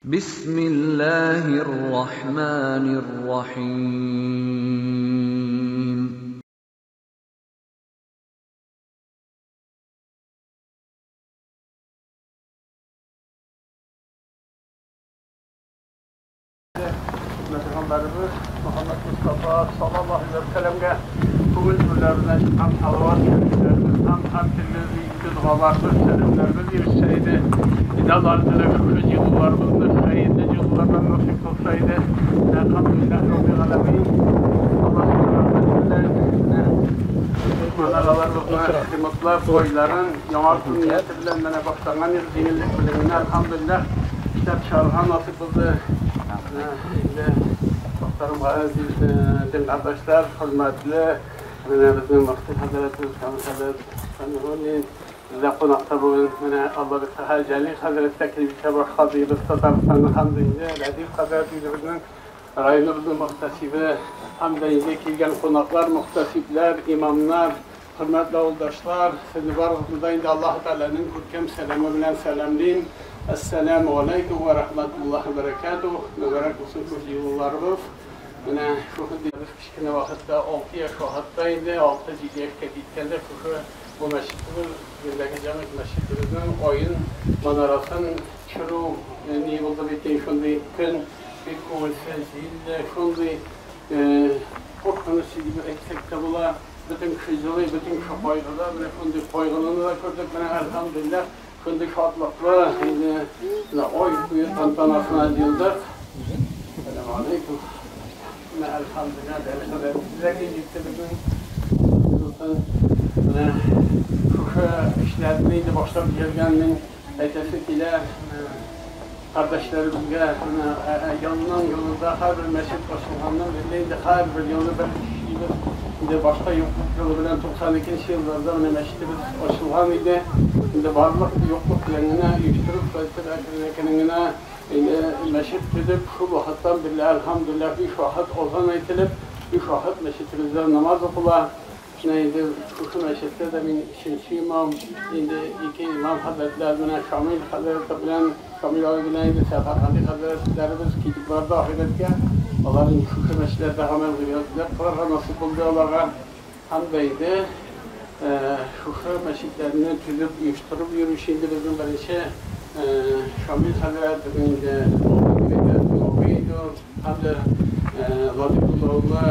Bismillahirrahmanirrahim. Peygamberimiz Muhammed Mustafa sallallahu aleyhi ve sellem'e bugün türlerinden çıkan salavat şeriflerimizden tam dilimizi, dualarımız, selamlarımız irişseydi, İdallar şükür yıllarımızda, hayırlı yıllardan nasip olsaydı, elhamdülillah Rabbil Alemin, Allah'ın rahmetiyle, manaralarımızla, himmatlar, boyların, yanar niyeti bilen, bana başlanan bir dinlik bilimine elhamdülillah, kitap çağırhan nasip oldu. Muhterem aziz din kardeşler, hürmetli bizim Müftü Hazretimiz, Kamil Hazretimiz, bize konakta bugün Allah bir Celil Hazretleri teklif baş kazıyımız Tataristan'ın hamdıydı, Ladif Hazretleri bizim rayonumuzun muhtasibi, hamdıydı, kelgen konaklar, muhtasipler, imamlar, hürmetli oğuldaşlar, sizni barınızda indi Allah-u Teala'nın görkem selamı bilen selamlayayım. Esselamu aleyküm ve rahmetullahi ve berekatuhu. Mübarek olsun köz yıllarımız. Mine şu biz kichkina vaqtda 6 yaş vaqtda edi, 6-7 yoshga yetganda shu bu masjidimiz, bizdagi jami masjidimizning oyin manarasini tushiruv ne bo'ldi lekin shunday kun bek ko'ngilsiz, yilda shunday qo'rqinchli deb aytsak da bo'lar. Bütün kishi jilay, bütün kishi qayg'uda, mana shunday qayg'uni da ko'rdik. Mana alhamdulillah shunday shodliqli endi oy kuyi tantanasini yildik. Assalomu alaykum. Elhamdülillah, bizlerge gitti bugün. Şu işlerini başlap gelgeninin aytası kelar, kardeşlerimizge yıldan yılda her bir mescid açılgandan beri her bir yılda bir işimiz şimdi başka yokluk yolu bilen 92 yıllarda mescidimiz açılgan idi. Şimdi varlık yokluk bilen uyuşturup kendine mescid edip şu vaxtdan beri elhamdülillah 3 vaxt ozan aytılıb, 3 vaxt mescidimizde namaz okula. Neydi, şu mescidde de ben ikinci imam, indi iki imam hazretler bilen, Şamil Hazretleri bilen, Şamil abi bilen, indi Sefer Ali Hazretlerimiz gidip vardı ahiretke. Onların şu mescidlerde hemen ziyaretler kılarga nasip oldu onlara. Hem de idi, şu mescidlerini tüzüp, uyuşturup yürüyüş indi bizim birinci Şamil Hazretleri'nin de hem de Latifullah'la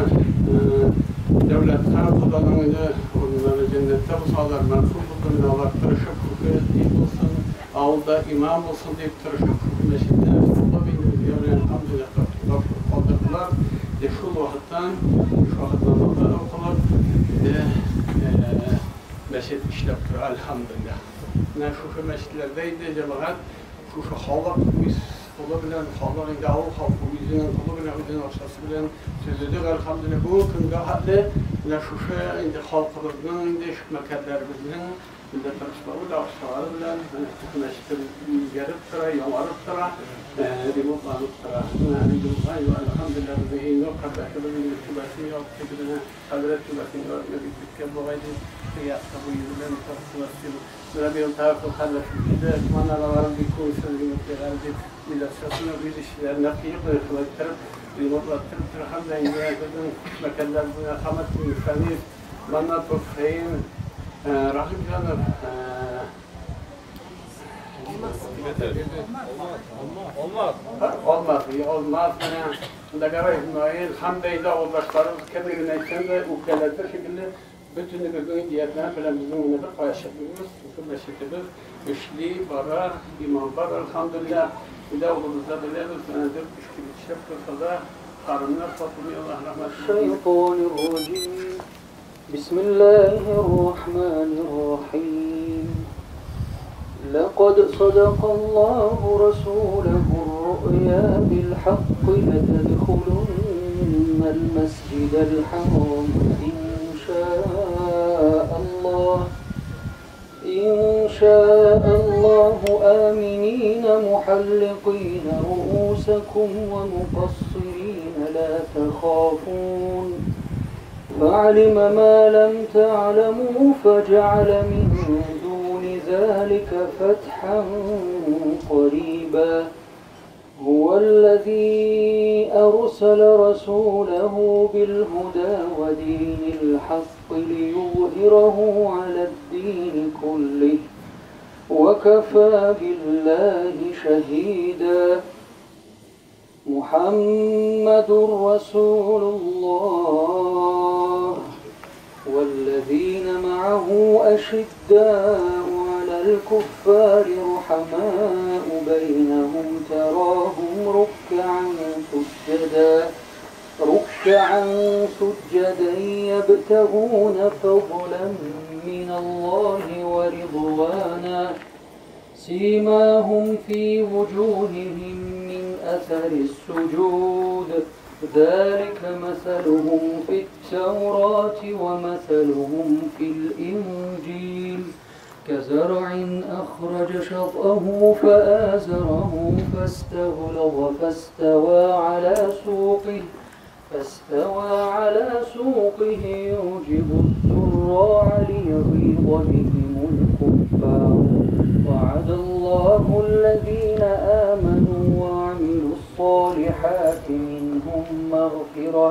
Devlet Han Kudan'ın onları cennette bulsalar, merhum buldu, Allah tırışıp hukuk olsun, avulda imam olsun deyip tırışıp hukuk meşidde elhamdülillah kaldırdılar. Şu vaxtdan, şu vaxtdan da okulup meşid işlep durur elhamdülillah. Şu meşidlerdeydi cemaat, şu halk biz kolu bilen, halk indi avul halkı yüzünün kolu bilen, yüzünün aşağısı bilen sözüdük elhamdülillah. Bu gündə haddi şu indi halkımızın, indi şükməkərlərimizin indi tırışları da aşağıları bilen meşidimiz gelip tura, yalarıp tura, remontlanıp tura. Elhamdülillah bizi indi kardeşimizin tübesini yaptı, Hazret tübesini yaptı, bu yaptı, bu yüzünden tartışması. Böyle bir tarafı kardeşimizde manaraların bir koyusu remontları milasasını bir işlerine kıyıp ırkılattırıp, remontlattırıp, elhamdülillah bizim mekanlarımızın Ahmet Müşaniz, Manatov, Feyin, Rahim Canov, Olmaz. Olmaz. Olmaz. Hamdeyda oğuldaşlarımız kendine aytganda ukaladir shekilli bütün bizning niyatlar bilan bizning buni bir qo'yishimiz, shu masjidimiz ishli bora, imom bor elhamdülillah. Bir de oğlumuzda bilamiz, deb 3 kun ishlab tursa-da, qarinlar topilmay Alloh rahmat qilsin. Bismillahirrohmanirrohim. لقد صدق الله رسوله الرؤيا بالحق لتدخلن المسجد الحرام إن شاء الله آمنين محلقين رؤوسكم ومقصرين لا تخافون فعلم ما لم تعلموا فجعل من دون ذلك فتحا قريبا. هو الذي أرسل رسوله بالهدى ودين الحق ليظهره على الدين كله وكفى بالله شهيدا. محمد رسول الله والذين معه أشداء على الكفار رحماء بينهم تراهم ركعا سجدا يبتغون فضلا من الله ورضوانا سيماهم في وجوههم من أثر السجود ذلك مثلهم في التوراة ومثلهم في الإنجيل كزرع أخرج شطأه فآزره فاستغلظ فاستوى على سوقه يعجب الزراع ليغيظ بهم الكفار. وعد الله الذين آمنوا وعملوا الصالحات منهم مغفرة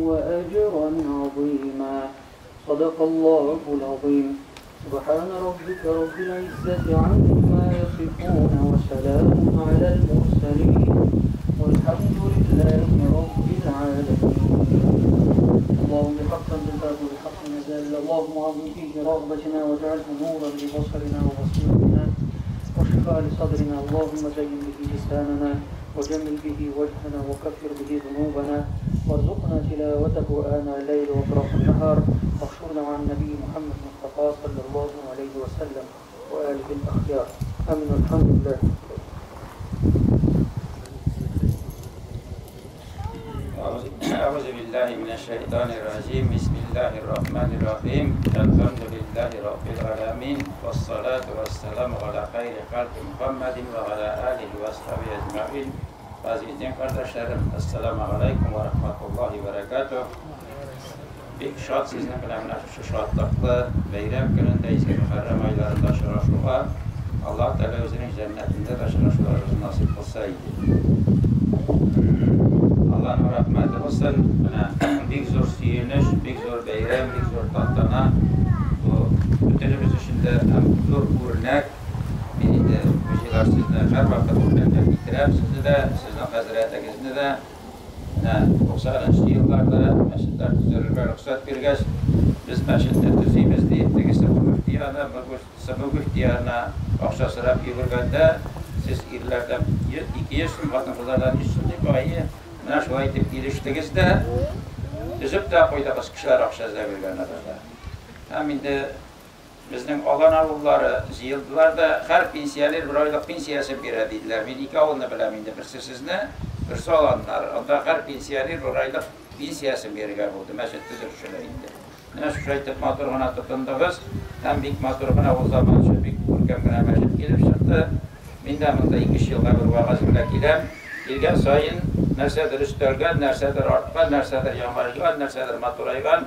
وأجرا عظيما. صدق الله العظيم. سبحان ربك رب العزة عما يصفون وسلام على المرسلين والحمد لله رب العالمين. اللهم بحق بالباب وبحق نزال. اللهم عظم فيه رغبتنا واجعله نورا لبصرنا وبصيرتنا وشفاء لصدرنا. اللهم زين به لساننا وجمل به وجهنا وكفر به ذنوبنا وارزقنا تلاوته آناء الليل وأطراف النهار واحشرنا مع النبي محمد المصطفى صلى الله عليه وسلم وآله الأخيار. آمين. الحمد لله. أعوذ بالله من الشيطان الرجيم. بسم الله الرحمن الرحيم. الحمد لله رب العالمين والصلاة والسلام على خير خلق Muhammedin ve ala alihi ve ashabihi ecmaîn. Aziz din kardeşlerim, Esselamu aleyküm ve rahmetullahi ve berekatuh. Бик шат сезнең белән менә шушы шатлыклы бәйрәм көнендә, изге Мөхәррәм айларында очрашуга. Аллаһ Тәгалә үзенең җәннәтендә дә очрашуларыбызны насыйп кылса иде. Аллаһның рәхмәте булсын. Менә бик зур сөенеч, бик зур бәйрәм, бик зур тантана. Бу бөтенебез өчен дә һәм зур үрнәк. Мин инде мужийлар сезне һәрвакыт үрнәккә китерәм, сезне дә, сезнең хәзрәтегезне дә. Менә 90 елларда мәчетләр төзергә рөхсәт биргәч, без мәчетне төзибез дип, тегесе бу мөфтияне, бу мөфтияне акча сорап йөргәндә, сез ирләрдән 200 сум, хатын-кызлардан 100 сум дип, ай, менә шулай итеп килештегез дә, төзеп тә куйдыгыз кешеләр акча эзләп йөргән арада. Һәм инде безнең Алан авыллары җыелдылар да, һәр пенсионер бер айлык пенсиясен бирә диделәр. Мин ике авылны беләм инде, берсе сезне, берсе Аланнар. Анда һәр пенсионер бер айлык пенсиясен бирергә булды, мәчет төзүчеләр инде. Менә шулай итеп матур гына тотындыгыз, һәм бик матур гына ул заманча бик күркәм генә мәчет килеп чыкты. Мин дә монда 2 елга бер вәгазь белән киләм. Килгән саен нәрсәдер өстәлгән, нәрсәдер арткан, нәрсәдер яңарган, нәрсәдер матурайган.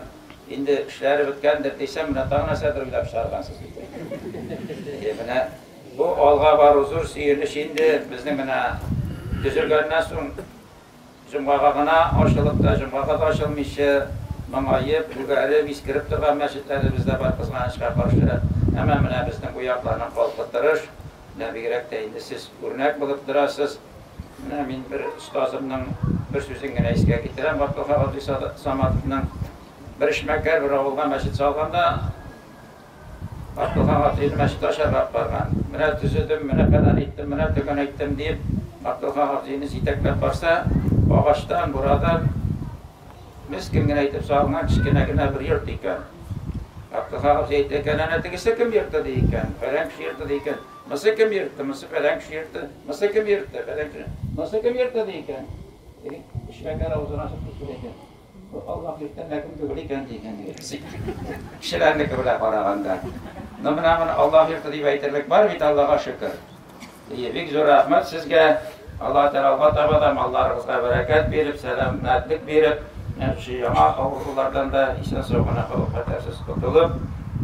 Инде эшләре беткәндер дисәм, менә тагы нәрсәдер уйлап чыгаргансыз бит. Менә бу алга бару зур сөенеч инде безнең менә төзелгәннән соң җомгага гына ачылып та, җомгага да ачылмыйча, моңаеп, күгәреп, искереп торган мәчетләребез дә бар, кызганычка каршы. Әмма менә безнең бу якларның халкы тырыш, менә бигрәк тә инде сез үрнәк булып торасыз. Менә мин бер остазымның бер сүзен генә искә китерәм, Габдулхак абзый Саматовның. Бер эшмәкәр бер авылга мәчет салганда, Габдулхак абзый мәчет ачарга барган. Менә төзедем, менә фәлән иттем, менә төгән әйттем дип, Габдулхак абзыйны җитәкләп барса, агачтан, бурадан мескен генә итеп салынган кечкенә генә бер йорт икән. Габдулхак абзый әйтә икән, әнә тегесе кем йорты ди икән, фәлән кеше йорты ди икән. Мысы кем йорты, мысы фәлән кеше йорты, мысы кем йорты, фәлән кеше, мысы кем йорты ди икән. Эшмәкәр авызын ачып китә икән. Аллаһ йортын кем түгел икән дигән кешеләрнеке белән караганда. Но менә моны Аллаһ йорты дип әйтерлек бар бит, Аллаһка шөкер. Бик зур рәхмәт сезгә. Аллаһ Тәгалә алга таба да малларыгызга бәрәкәт биреп, сәламәтлек биреп, менә шушы яңа авырулардан да исән-сау гына хәтәрсез котылып,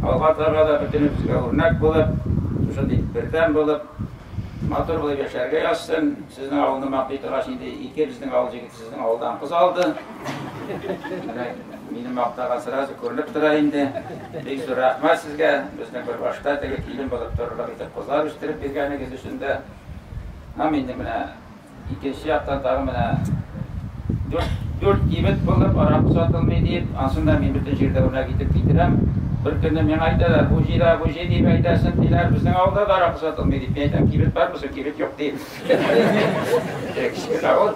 алга таба да бөтенебезгә үрнәк булып, шушындый бердәм булып, Матур булып яшәргә язсын. Сезнең авылны мактый торгач, инде ике безнең авыл җегете сезнең авылдан кыз алды. Менә мине мактаган сразу күренеп тора инде. Бик зур рәхмәт сезгә. Безнең бер башта теге килен булып торырлык итеп кызлар үстереп биргәнегез өчен дә. Һәм инде менә икенче яктан тагы менә дүрт кибет булып, аракы сатылмый дип, ансын да мин бөтен җирдә үрнәк итеп китерәм. Бер көнне миңа әйтәләр, Буҗи да Буҗи дип әйтәсең, диләр, безнең авылда да аракы сатылмый дип. Мин әйтәм, кибет бармы соң, кибет юк дип. Кечкенә авыл,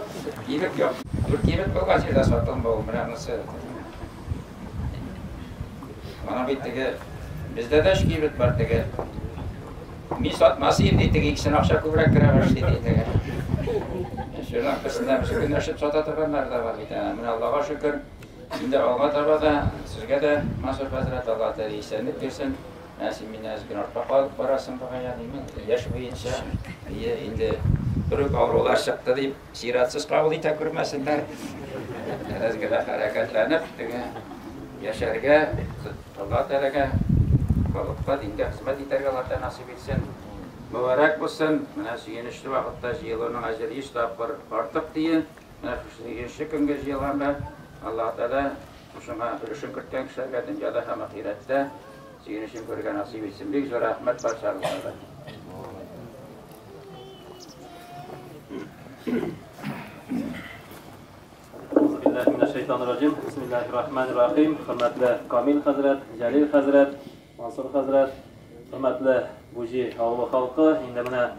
кибет юк. Дүрт кибет булган җирдә сатылмау, менә монысы. Моның бит теге, бездә дә өч кибет бар теге. Мин сатмас идем, ди, теге икесен акча күбрәк керә башлый, ди, теге. Шуның берсендә берсе көнләшеп сата торганнар да бар бит. Менә Аллага шөкер, инде алга таба да, сезгә дә, Мансур хәзрәт, Алла Тәгалә исәнлек бирсен. Менә син миннән әз генә артка калып барасың бугай, димме, яшь буенча. Әйе, инде бер үк авырулар чыкты дип, чиратсыз кабул итә күрмәсеннәр. Әз генә хәрәкәтләнеп, теге яшәргә, Алла Тәгаләгә, халыкка, дингә хезмәт итәргә Алла Тәгалә насыйп итсен. Мөбарәк булсын. Менә сөенечле вакытта җыелуның әҗере 100 тапкыр артык дие. Менә шушы сөенечле көнгә җыелганда Алла Тәгалә шушыңа өлешен керткән кешеләргә дөньяда һәм ахирәттә сөенечен күрергә насыйп итсен. Бик зур рәхмәт барчагызга да. Бисмиллахир-рахманир-рахим. Хөрмәтле Камил хәзрәт, Җәлил хәзрәт, Мансур хәзрәт, хөрмәтле Буҗи авылы халкы, инде менә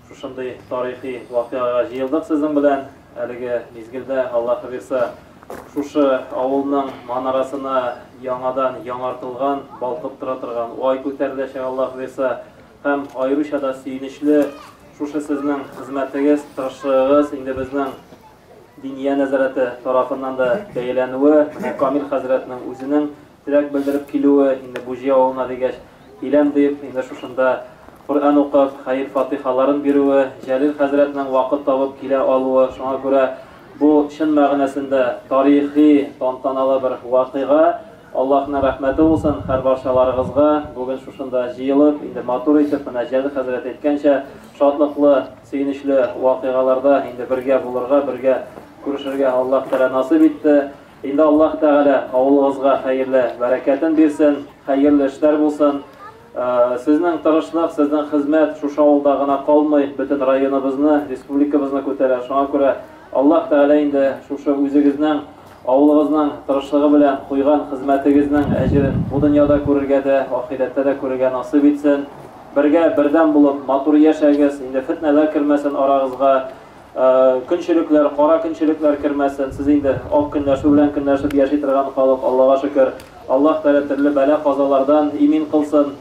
шушындый тарихи вакыйгага җыелдык сезнең белән. Әлеге мизгелдә Аллаһ бирса, шушы авылның манарасына яңадан яңартылган, балкып тора торган ай күтәреләчәк Аллаһ бирса. Һәм аеруча да сөенечле шушы сезнең хезмәтегез, тырышлыгыгыз инде безнең Диния нәзарәте тарафыннан да бәяләнүе, менә Камил хәзрәтнең үзенең теләк белдереп килүе, инде Буҗи авылына дигәч, киләм дип, инде шушында Коръән укып, хәер-фатыйхаларын бирүе, Җәлил хәзрәтнең вакыт табып килә алуы, шуңа күрә бу чын мәгънәсендә тарихи, тантаналы бер вакыйга. Аллаһның рәхмәте булсын һәрбарчаларыгызга, бүген шушында җыелып, инде матур итеп, менә Җәлил хәзрәт әйткәнчә, шатлыклы, сөенечле вакыйгаларда инде бергә булырга, бергә күрешергә Аллаһ Тәгалә насыйп итте. Инде Аллаһ Тәгалә авылыгызга хәерле бәрәкәтен бирсен, хәерле эшләр булсын. Сезнең тырышлык, сезнең хезмәт шушы авылда гына калмый, бөтен районыбызны, республикабызны күтәрә. Шуңа күрә Аллаһ Тәгалә инде шушы үзегезнең авылыгызның тырышлыгы белән куйган хезмәтегезнең әҗерен бу дөньяда күрергә дә, ахирәттә дә күрергә насыйп итсен. Бергә, бердәм булып, матур яшәгез, инде фетнәләр кермәсен арагызга, көнчелекләр, кара көнчелекләр кермәсен. Сез инде ак көнләшү белән көнләшеп яши торган халык, Аллага шөкер. Аллаһ Тәгалә төрле бәла-казалардан имин кылсын.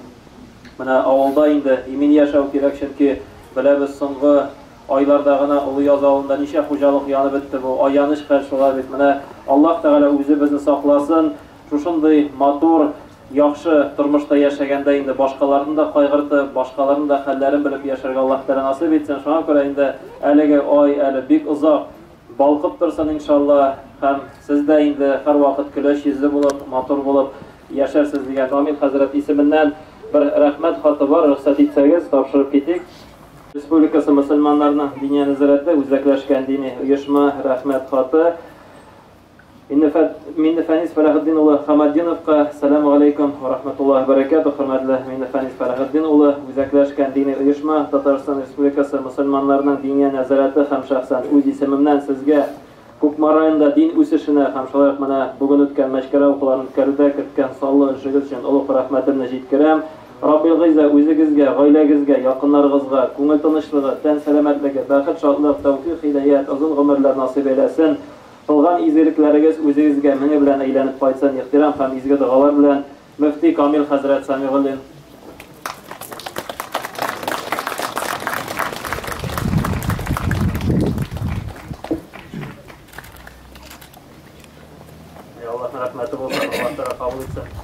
Менә авылда инде имин яшәү кирәк, чөнки беләбез, соңгы айларда гына Олы Яз авылында ничә хуҗалык янып бетте, бу аяныч хәл шулай бит. Менә Аллаһ Тәгалә үзе безне сакласын, шушындый матур, яхшы тормышта яшәгәндә инде башкаларны да кайгыртып, башкаларның да хәлләрен белеп яшәргә Аллаһ Тәгалә насыйп итсен. Шуңа күрә инде әлеге ай әле бик озак балкып торсын иншалла, һәм сез дә инде һәрвакыт көләч йөзле булып, матур булып яшәрсез дигән Камил хәзрәт исеменнән бер рәхмәт хаты бар, рөхсәт итсәгез, тапшырып китик. Республикасы мөселманнарының Диния нәзарәте үзәкләшкән дини оешма рәхмәт хаты. Миннефәнис Фәләхетдин улы Хаматдиновка сәлам алейкум ва рахматуллаһи ва баракатуһ, хөрмәтле Миннефәнис Фәләхетдин улы, үзәкләшкән дини оешма Татарстан Республикасы мөселманнарының Диния нәзарәте һәм шәхсән үз исемемнән сезгә Кукмара районында дин үсешенә һәм шулай ук менә бүген үткән Мәчкәрә укуларын үткәрүдә керткән саллы өлешегез өчен олуг рәхмәтемне җиткерәм. Раббил Гыйззә үзегезгә, гаиләгезгә, якыннарыгызга күңел тынычлыгы, тән сәламәтлеге, бәхет, шатлык, тәүфыйк, һидаять, озын гомерләр насыйп әйләсен. Кылган изгелекләрегез үзегезгә меңе белән әйләнеп кайтсын. Ихтирам һәм изге догалар белән, мөфти Камил хәзрәт Сәмигуллин. Аллаһның рәхмәте булсын, Аллаһ Тәгалә кабул итсен.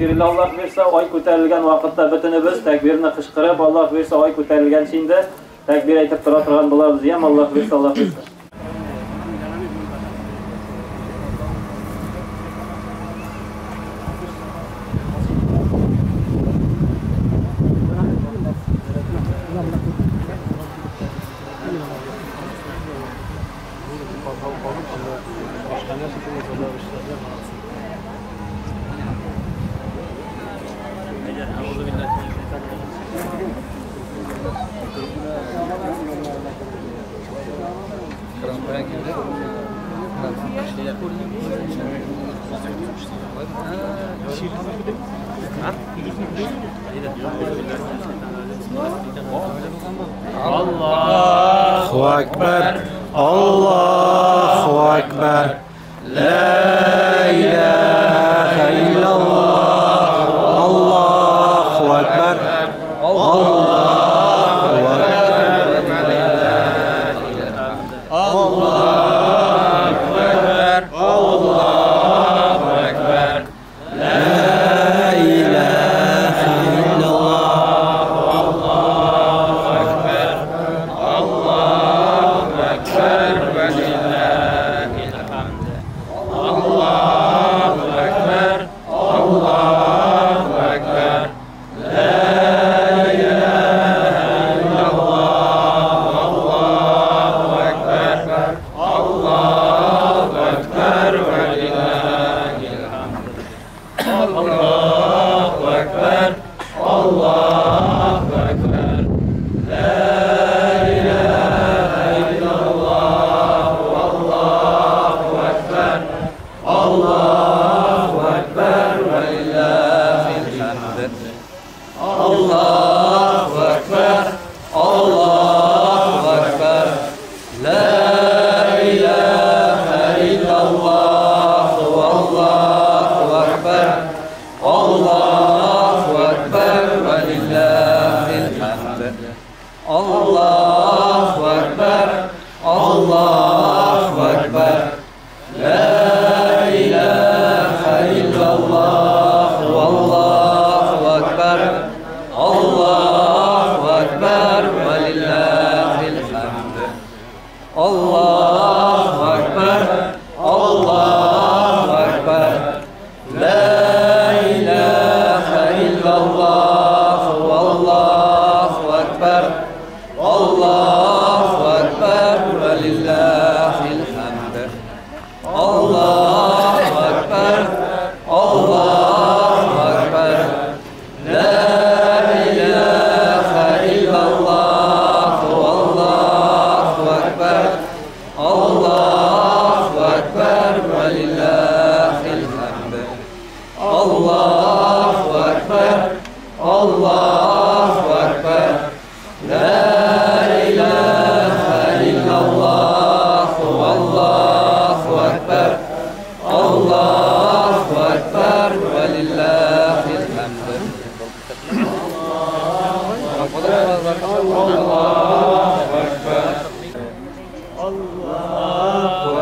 Бирелә Аллаһ бирсә, ай күтәрелгән вакытта бөтенебез тәкбирне кычкырып, Аллаһ бирсә, ай күтәрелгәнче инде тәкбир әйтеп тора торган булабыз. Ям Аллаһ бирсә, Аллаһ бирсә. Allahu Akbar, Allahu Akbar, La ilahe illallah, Allahu Akbar, Allahu Akbar, Allahu Akbar, Allahu Akbar, La ilahe illallah, Allahu Akbar, Allahu Akbar, ve lillahil hamd. Allahu Akbar, Allahu Akbar, La ilahe illallah, Allahu Akbar, Allahu Akbar, ve lillahil hamd. Allahu Akbar, Allahu Akbar, La ilahe illallah, Allahu Akbar, Allahu Akbar, ve lillahil hamd. Allahu Akbar, Allahu Akbar, La ilahe illallah, Allahu Akbar, Allahu Akbar, ve lillahil hamd. Allahu Akbar, Allahu Akbar, La ilahe illallah, Allahu Akbar, Allahu Akbar, ve lillahil hamd. Allahu Akbar, Allahu Akbar, La ilahe illallah, Allahu Akbar, Allahu Akbar, ve lillahil hamd. Allahu Akbar, Allahu Akbar, La ilahe illallah, Allahu Akbar, Allahu Akbar, ve lillahil hamd. Allahu Akbar, Allahu Akbar, La ilahe illallah, Allahu Akbar, Allahu Akbar, ve lillahil hamd. Allahu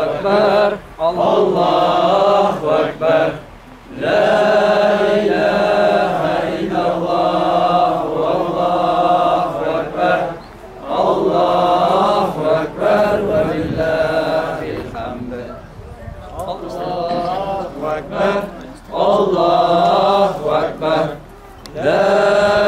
Akbar, Allahu Akbar, Allahu Akbar, La ilahe illallah, Allahu Akbar, Allahu Akbar, ve lillahil hamd. Allahu Akbar, Allahu Akbar, La